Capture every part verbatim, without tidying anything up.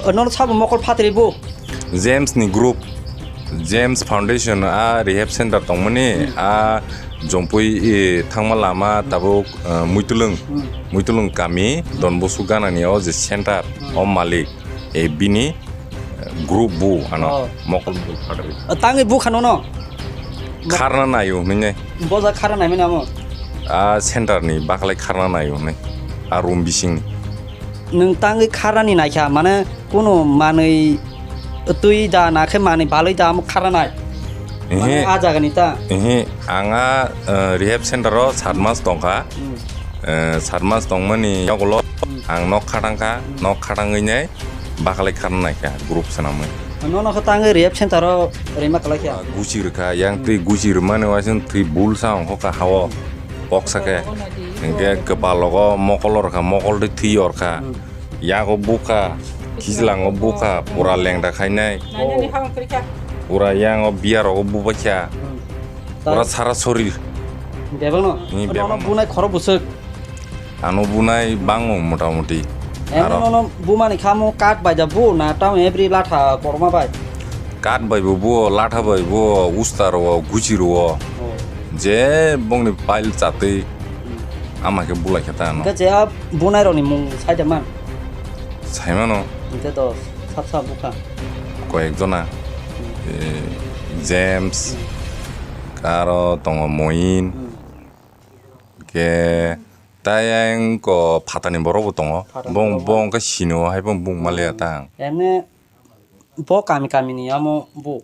O, nono sabo mokol phatri bo? James ni group, James Foundation a rehab center tongmani, hmm, a Jompui, e, thangma lama tabuk, eh, Muitulung, hmm, Muitulung kami, hmm, Don Bosuk ganani o je center, hmm, o malik, e bini, eh, group bu ano, oh, mokol mokol phatri. O, tangwi bukha nono? Kharna naio hinwi. Boja kharna naimani amo? A center ni baklai kharna naio hinwi. A room bisingni. Nwng tangwi kharnani naikha, mane kunu manwi twi da na khe manwi balwi da amo kharnanai? Mane ehe, a jagani ta? Ehe, ang a, eh, rehab center o sat mas tongkha. Hmm. Eh, sat mas tongmani yagulo, hmm, ang nok khatangkha, hmm, nok khatangwi nai baklai kharna naikha group swnamwi. Nono khe tangwi rehab center o rima kwlaikha? Guchi rwkha, yang, hmm, twi guchi rwmani waising twi bul sa ongkha hao. Boksa khe, hingke kwpal rogo mokol orkha, mokol twi thwi orkha. Hmm. Yago bukha, khijlango bukha, pura lengda khainai. Nainani habang kwrwikha. Pura yango biya rogo bubaikha. Hmm. Pura sara sorir. Bebakno? Hmm, nono bebakno. Bunai khoro bwswk? Ano bunai bango motamuti. Emno aro nono bumani khamo kat bai da bu na tamo ebri latha korma bai? Kat bai bo buo, latha bai buo, usta rwo, guchi rwo. Oh. Je bongni pile chatwi, hmm, ama khe bulai khe ta ano. Hingke je a bunai rokni mung sai da man? Sai mano. Hingke to sap sap bukha. Koyek jona. Hmm. Eh, James, hmm, aro tongo Moin. Hmm. Hingke tai ayang ko phatani borok bo tongo. Phatani borok bo. Bong, bo hingke sini o hai bo bung maliya ta ang. Emne Bo kami kami ni amo bu.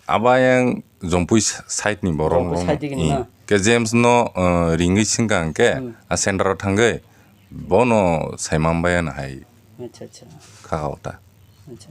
Abo ayang Jompui side ni borok. Jompui rok side ni. Ni na? Ke James no, eh, ringwi singkang ke, hmm, a center o thangwi bono saimang bai ano hai. Acha, acha. Khakao ta. Acha.